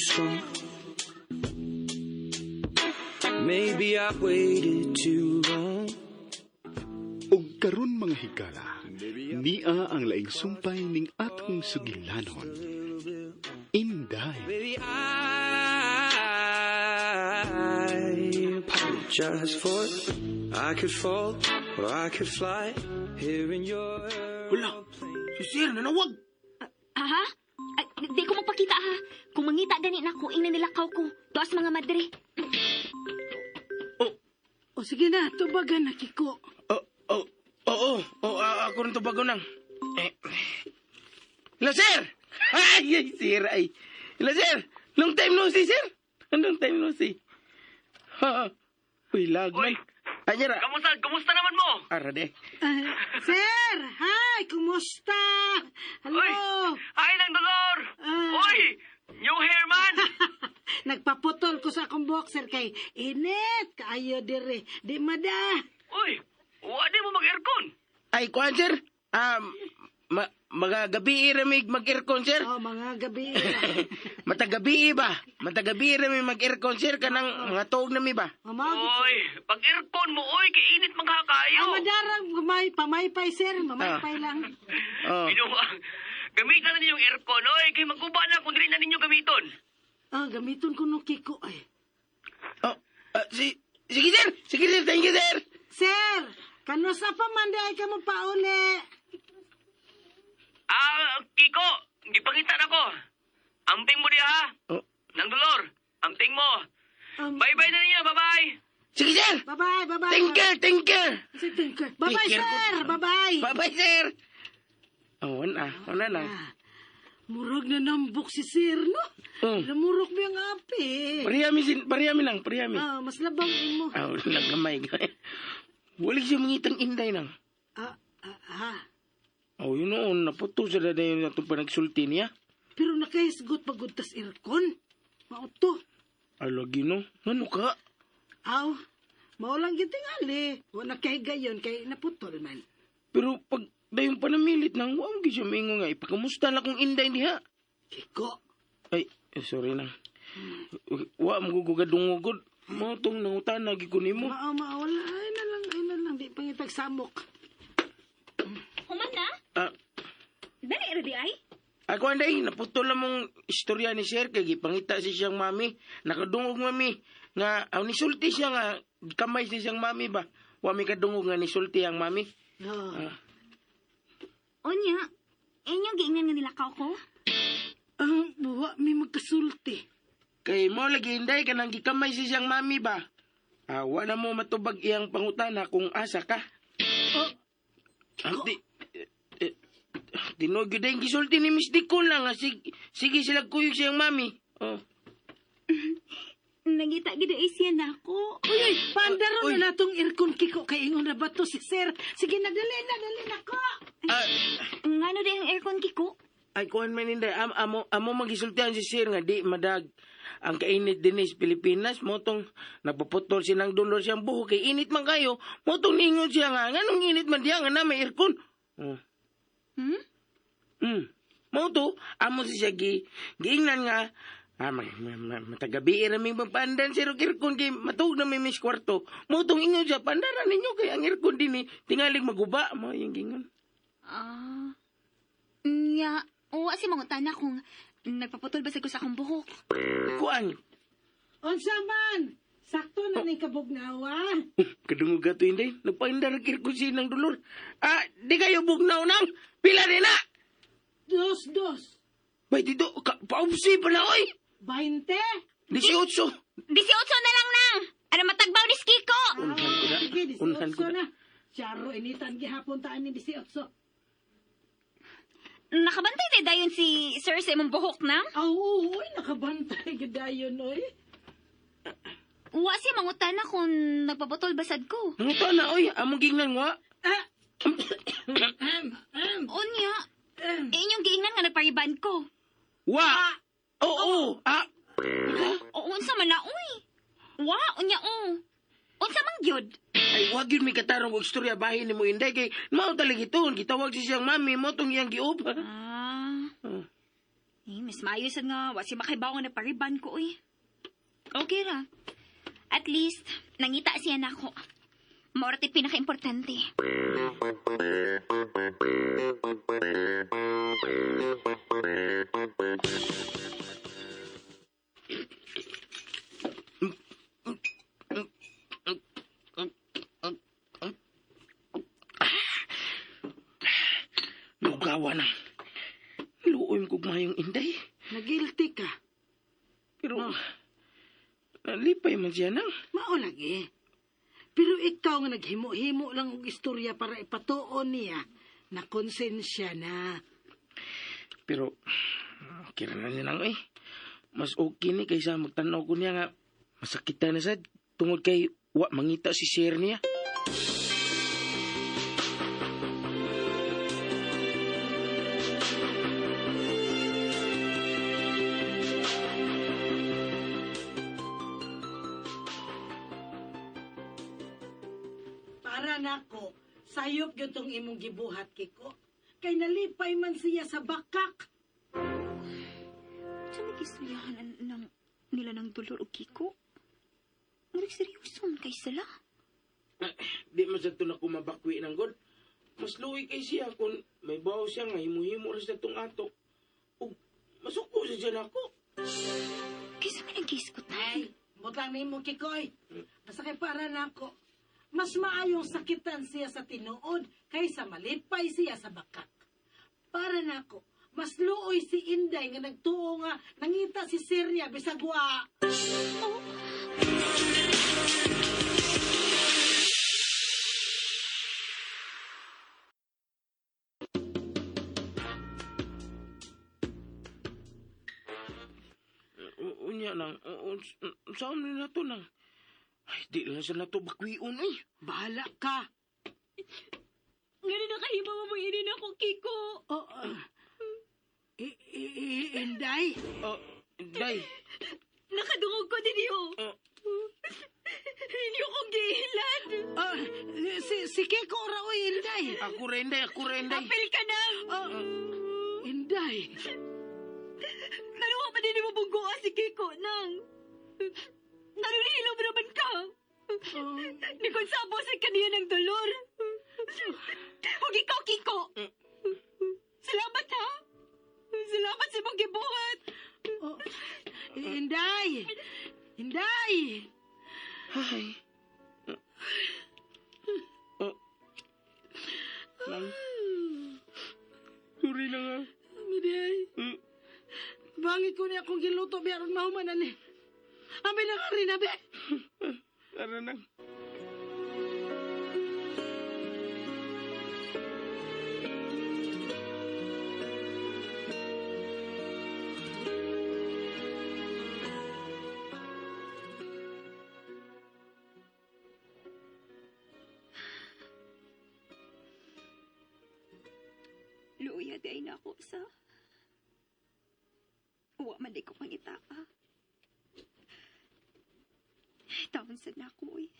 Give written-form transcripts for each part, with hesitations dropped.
strong. Maybe I waited too long. Ug karon, mga higala, nia ang laing sumpay ning atong sugilanon. Inday. Baby, I apologize for I could fall or I could fly here in your Hala, si Sir nanawag. Aha? Ay, di ko magpakita ha. Kung mangita gani nako, ingnan nilakaw ko. Tuas mga madre. O sige na, tubagan na, Kiko. Oh, oo, oh, ako rin tubago nang. Eh. Hello, sir! Ay, ay, sir, ay. Hello, sir! Long time no see, sir! Long time no see. Ha, uy, lag man. Ay, ra. Kamusta? Kumusta naman mo? Ara de. Ah, sir, hi, kumusta? Hello. Uy! Ay, nang dolor! Ah. Uy! New hair man! Nagpaputol ko sa akong boxer kay init kaayo dire. Di mada. Uy! Wa di mo mag-aircon. Ay, kuan, sir. Ma magagabi ramig mag-aircon, sir. Oh, mga gabi. Matagabi ba? Matagabi rami mag-aircon, sir. Kanang mga tuog na mi ba? Oh, mga Uy! Pag aircon mo, uy, kay init manghakayo. Ah, madarang may pamaypay, sir, mamaypay lang. Oh. Binuang. Gamitan na ninyo yung aircon, oy, kay maguba na kung dili na ninyo gamiton. Ah, gamiton ko no, Kiko ay. Oh, sige, sir. Sige, sir. Thank you, sir. Sir, kanusa pa man di ay kamo pauli? Ah, Kiko, gipangita na ko. Amping mo diha, ha? Oh. Nang dolor, amping mo. Bye-bye na ninyo, bye-bye. Sige, sir. Bye-bye, bye-bye. Thank you, thank you. Sige, thank you. Bye-bye, Take care sir. ko. Bye-bye. Bye-bye, sir. Oh, wala. Wala na. Ah, murag na nambok si sir, no? Oh. Namurok mo yung api. Pariyami, sin, pariyami lang, pariyami. Ah, mas labang imo. Ah, nagamay ka. Wala siya mangitang Inday nang. Ah, ah, ah. Oh, yun noon, naputo sa dadayon na itong panagsulti niya. Pero nakahisgot pagod tas aircon. Mauto. Ay, lagi no. Ano ka? Aw, mao lang gitingali. Wa na kay gayon kay naputol man. Pero pag dayon panamilit nang, wa mo siya maingon nga, ipakamusta na kong Inday diha. Kiko. Ay, eh, sorry nang. Wa mo gugadungugod. Mao tong nangutan na ko nimo. Mao mao wala ay na lang ay na lang di pangitag samok. Human na? Ah, Dali, ready ay? ako anday, naputol lang mong istorya ni sir kay gipangita si siyang mami. Nakadungog mami nga aw nisulti siya nga kamay si siyang mami ba. Wa mi kadungog nga nisulti ang mami. Oh. Ah, Unya, inyong giingnan nga nilakaw ko? Ang buwa mi magkasulti. Kay mo lagi, Inday, kanang gikamay si siyang mami ba. Ah, wa na mo matubag iyang pangutana kung asa ka. Oh, Ang di eh, eh, tinuod gyud ang gisulti ni Miss Nicole lang nga sige, sige sila kuyog siyang mami. Oh. Nangita gid ay siya nako. Uy, uy, pandaro Uy. na natong aircon, Kiko, kay ingon na ba to si sir? Sige na, dali na, dali na ko. Ah, Ngano di ang aircon, Kiko? Ay, kuhan man, Inday, amo magisultihan si sir nga di madag ang kainit din sa Pilipinas mo tong nagpaputol sinang dolor siyang buhok kay init man kayo mo tong ningon siya nga nganong init man diya nga na may aircon. Oh. Hmm? Mo to amo si siya giingnan nga ah, matagabi ra mi magpaandan sir og aircon kay matuog na mi mis kwarto. Mo tong ingon siya, "Pandaran ninyo kay ang aircon din eh tingalig maguba," mo yung gingon. Ah. Nya, wa si mangutana kung nagpaputol ba sa ko sa akong buhok. Kuan. Unsa man? Sakto na ning kabugnawa. Kadungog ka to, Inday. Nagpaindar ang aircon sinang dolor. Ah, di kayo bugnaw nang. Pila din na? Dos, dos. Bay, dito, ka, paupsi pa na, oy! 20. 18. 18 na lang nang! Ano matagbaw ni Kiko? Unhan ko na. Ah, sige, Unhan ko 18 na. na. Charo, initan gihapon taan ni 18. Nakabantay day dayon si sir sa imong buhok nang? Aw, uy, nakabantay gid dayon oy. Wa siya mangutana kung nagpaputol basad ko. Nanguta na, oy. Among gingnan nga. Ah, Unya, inyong giingnan nga nagpariban ko. Wa! Oo, ah. O unsa man na uy? Wa, unya o. Unsa man gyud? Ay, wag yun may katarong og istorya bahin ni mo, Inday. Kay, mao talaga ito. Gitawag si siyang mami mo itong iyang giup. Ah. Oh. Eh, Mas maayo sad nga, wa siya makaibaw nga napariban ko, uy. Okay ra. At least, nangita siya nako. Mao ra ti pinaka-importante. Lugawa na. Luoy mo kog mayong Inday. Nagilty ka. Pero, nalipay man siya nang. Mao lagi. Pero ikaw nga naghimo-himo lang og istorya para ipatuon niya na konsensya na. Pero, kira na niya nang eh. Mas okay ni kaysa magtanaw ko niya nga masakitan na sad tungod kay wa mangita si sir niya. Para nako, sayop gyud tong imong gibuhat Kiko. Kay nalipay man siya sa bakak. Sa may gistoryahan ng, nila ng dolor o Kiko? Murag seryoso man kay sila. Di man sad to na kumabakwi ng god. Mas luwi kay siya kung may bawo siya nga himuhimo ra sa tong ato. Ug masuko sa siya nako. Kaysa man ang gisgutan. Ay, butang nimo Kiko oy. Basta kay para nako, mas maayong sakitan siya sa tinuod kaysa malipay siya sa bakak. Para nako, mas luoy si Inday nga nagtuo nga nangita si Sirya bisag wa. Unya nang, saan na to nang? Ay, di lang sa nato bakwion eh. Bahala ka. Ngano na kahimo mo mong inin ako, Kiko? Oh, Inday, Oh, Day. Nakadungog ko ninyo. Oh, Inyo kong gihilan. oh, si Kiko ra oy Inday. ako rin, Day. Ako rin, Day. Apil ka na. Oh, Inday. Naluwa pa din mo bunggoa si Kiko nang. Narunihilo mo naman ka. Oh, Nikonsabo sa kaniya ng dolor. Huwag ikaw, Kiko. Salamat, ha? Salamat sa mong gibuhat. oh, Inday. Inday. Ay. Oh. Nang. Sorry lang ah. Miday. Mm. Bangit ko niya akong giluto biyaron mahuman ani. Abi na ka rin, abi. Tara nang. Luya, di ay nako sa... Uwa man di ko pangita ka. Taon sad na ako, eh.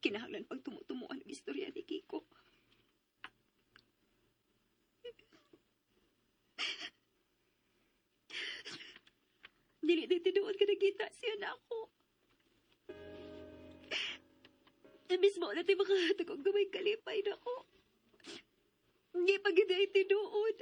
Kinahanglan pag tumutumuan ang istorya ni Kiko. Dili di tinuod ka nagita siya na ako. Mismo na ti makahatag og gamay kalipay na ako. Hindi pa gid ay tinuod.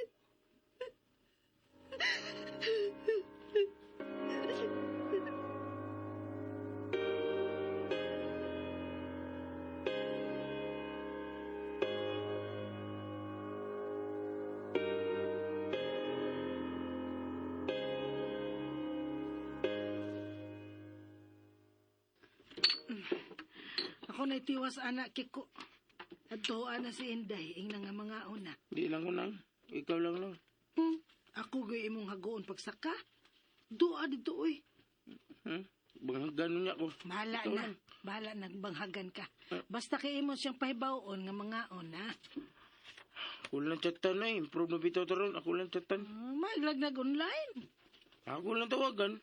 Ako naitiwas anak Kiko. Adto na si Inday, ingna nga mga una. Di lang ko nang. Ikaw lang lang. Ako gay imong hagoon pagsaka. Doa dito oy. Bang ganun niya ko. Bahala Ikaw na. lang. Bahala na banghagan ka. Basta kay imo siyang pahibawon nga mga una. Ako lang chatan eh. Improve na bitaw taron. Ako lang chatan. Maglagnag online. Ako lang tawagan.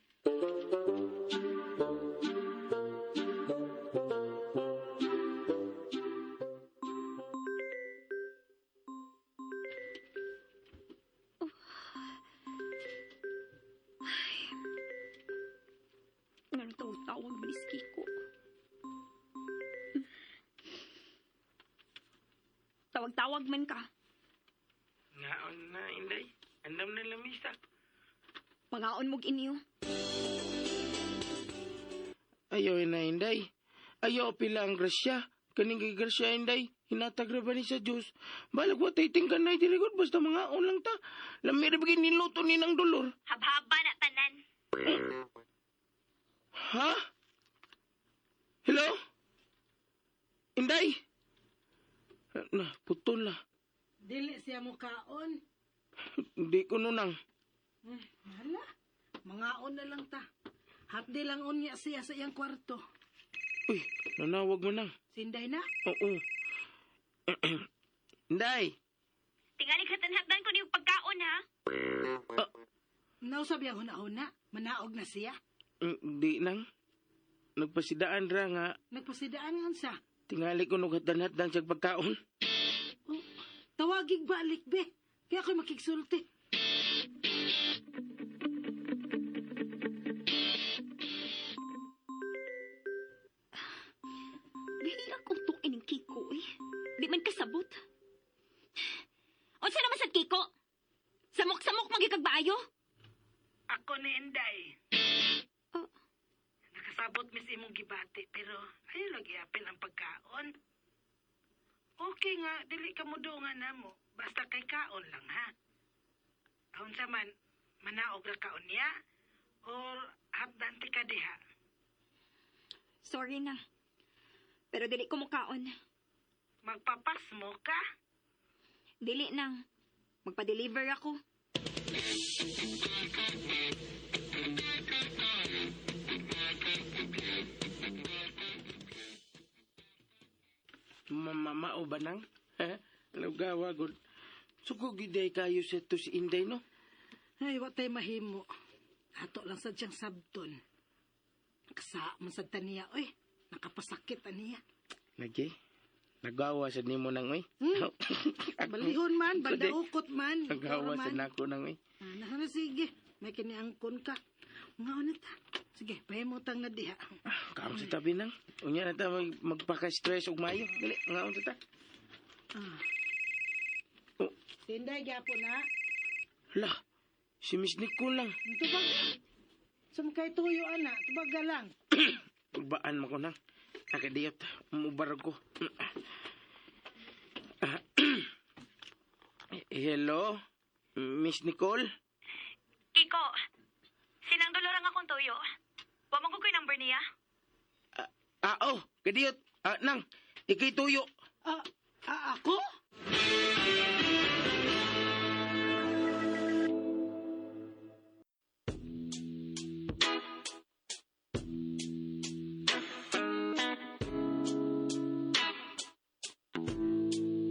Nga tawag-tawag man ni Kiko. Tawag-tawag man ka. Ngaon na, Inday. Andam na lamisa. Pangaon mo'g inyo. Ayaw na, Inday. Ayaw pila ang grasya. Kaning kay grasya, Inday. Hinatag ra ba ni sa Diyos? Balag wa tay tingkan na dirigod. Basta mga lang ta. Lami ra bagay niluto ni ng dolor. Habhaba na tanan. Ha? Hello? Inday? Na, putol na. Dili siya mo kaon. Hindi ko nunang. Eh, hala. Mangaon na lang ta. Hapdi lang unya siya sa iyang kwarto. Uy, nanawag mo nang. Sinday na. Oo. Inday! Tingali hatan-hatan ko niyong pagkaon, ha? Nausab yang huna-huna. Manaog na siya. Di nang. Nagpasidaan ra nga. Nagpasidaan nga siya. Tingali ko nung hatan-hatan siya pagkaon. Oh, tawagig balik, be. Kaya ako'y makigsulti. Gahirang kong tukin ng Kiko, eh. Di man kasabot. Unsa naman sa Kiko? Samok-samok magikagbaayo? Ako ni Inday. Oh. Nakasabot mis imong gibati pero ayo lagi apil ang pagkaon. Okay nga, dili ka mo nga namo. Basta kay kaon lang ha. Unsa man, manaog ra kaon niya or hapdante ka diha. Sorry na. Pero dili ko mukaon. Magpapas mo ka? Dili nang. Magpa-deliver ako. Mamamao ba nang? Ha? Lugawa, god. Suko giday kayo sa to si Inday, no? Ay, wa tay mahimo. Ato lang sad siyang sabton. Kasa man sad ta niya, oy. Nakapasakit aniya. Lagi. Nagawa sa nimo nang, oy. Balihon man, bandaukot man. Nagawa Ikaw sa man. nako nang, oy. Ah, na, sige. May kiniangkon ka. Nga na ta. Sige, pahimutang na diha. Kaon sa tabi nang. Unya na ta magpaka-stress og mayo. Dali, ngaon sa ta. Ah. Oh, Tinday, gyapon na. hala. Si Miss Nicole lang. Tubag. Sumkay tuyo, ana. Tubag lang. Urbaan mo ko nang. Nakadiyot. Umubarag ko. Hello? Miss Nicole? Kiko, sinang dolor ang akong tuyo. Wa man ko ko'y number niya. Oh, kadiyot. Nang, ikay tuyo. Ako?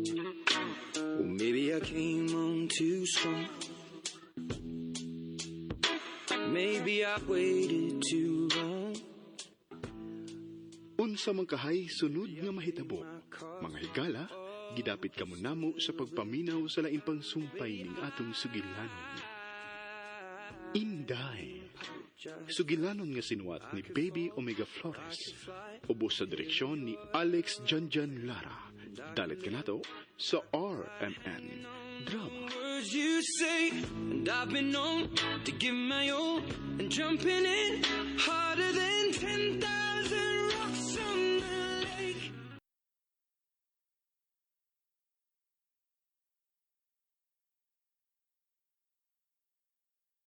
Well, maybe I came on too strong. Maybe I waited too long. Unsa man kahay sunod nga mahitabo. Mga higala, gidapit kamo namo sa pagpaminaw sa laing pangsumpay ning atong sugilanon. Inday. Sugilanon nga sinuwat ni Baby Omega Flores. Ubos sa direksyon ni Alex Janjan Lara. Dalit kanato sa RMN Drama. Words you say, and I've been known to give my all and jumping in harder.